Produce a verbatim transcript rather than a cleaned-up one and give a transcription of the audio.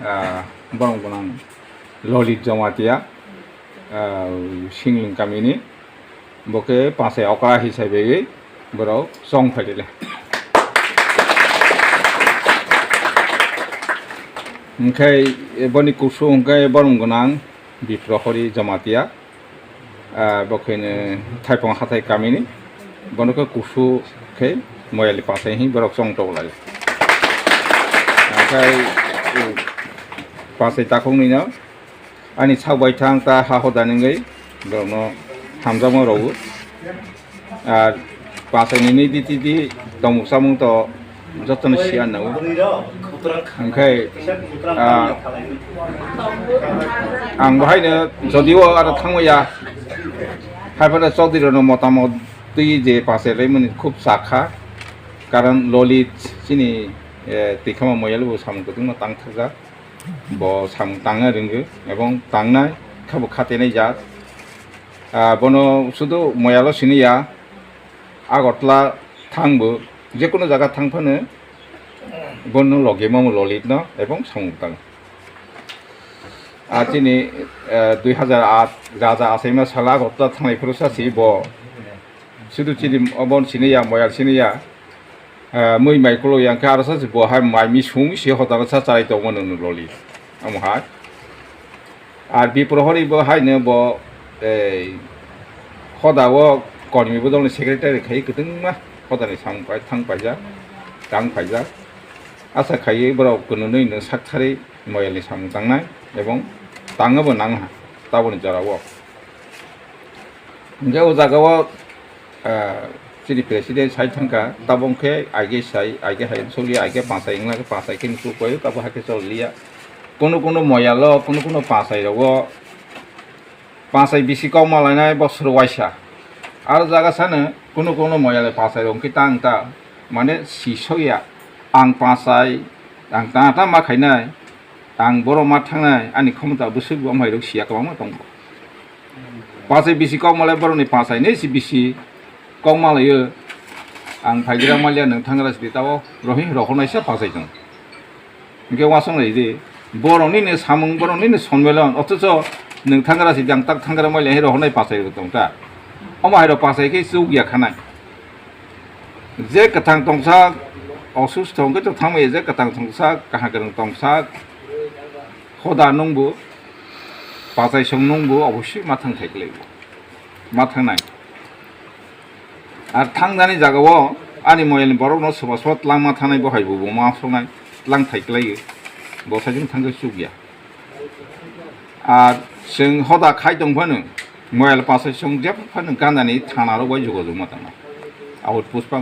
Ah, borok gwnang Lolit Jamatia, ah, Singling kamini, bo khe Pachai okra hisai bagwi borok chong phailele. Hwnkhe boni kusu hwnkhe borok gwnang Biprohori Jamatia. Ah, bo khe no Thaipung hathai kamini, bono khe kusu khe Moyali Pachai hwnwi borok chong tok lai. Okhai, eh, Pachai takhuknwi no ani sak bai thang ta ha hoda nungwi borokno hamjakma rwo. Ar Pachai ni nidi tidi tongmung samung to jotono siya nao. Hwnkhe, ah, ang bo haino jodio aro thangmaya, haiphano Chaudhary rokno motamot twi je Pachai laimani khub sakha, karon Lolit chini, eh, twikhama Moyal bo samung kwbangma tangthajak, bo samung tangna rwngwi ebong tangnai khabo khatenai jak. Ah, bono sudu Moyalo siniya, Agartala thangbo, jekunu jaga thang phano bono logi mamo Lolit no ebong samung tang. Ah, chini, eh, dui hajar aat raja achaima sala Agartala thanglai phuru sa si bo. Sudu chini obon siniya, Moyal siniya. Ah, mui mai kulo yang khe aro sa si bo hai mai mi sung si hotaro sa charai tongma nung Lolit. Amo hai. Ar Biprohori bo haino bo, ei, hoda o kormi bodolni secretary khai kwtwngma hodani samung pai thang paijak, tang paijak. Asa khaiwi borok kwnwnwi no sak thari Moyalni samung tangnai ebong tangna bo nang ha taboni jora o. Hingke o jaga o, ah, chini president sai thangkha, tabok khe aige sai, aige hai soli, aige Pachai wngna khe Pachai khe nukhuk bai, tabok hai khe chol liya. Kunu kunu Moyalo, kunu kunu Pachai rogo, Pachai bisi kok ma lainai bosor waisa. Aro jaga sano kunu kunu Moyale Pachai rok khe tang ta, mane si sokya, ang Pachai, ang ta ta ma khainai, ang borok ma thangnai, ani khomota bwswk bo wng hai rok siya kwbangma tongo. Pachai bisi kok malai borokni Pachai ni si bisi kok malaio. Ang phaigra malia nwng thangra sidi tabo rohi rohornaisa Pachai tong. Hingke wasong lai di. Borokni ni samung, borokni ni sonmelon, othocho nwng thangra sidi ang tak thangra malia hai rohornai Pachai rok tong ta. Omo hai rok Pachai khe chuk ya khanai. Je kwthang tongsa, osustho hwnkhe to thangmaya, je kwthang tongsa, kaham kwrwng tongsa, hoda nungbo, Pachai song nungbo, obosui ma thang thai kwlaibo. Ma thangnai. Ar thangnani jagao ani Moyalni borokno soba soba twlangma thangnai, bo hai bo bo ma songnai, twlang thai kwlaiyo. Bo saichung thangkhe chuk ya. Ar chwng hoda khai tong phano, Moyal Pachai song jeb phano gandani thana rok bai jogajog ma tangma. Ahut Pushpa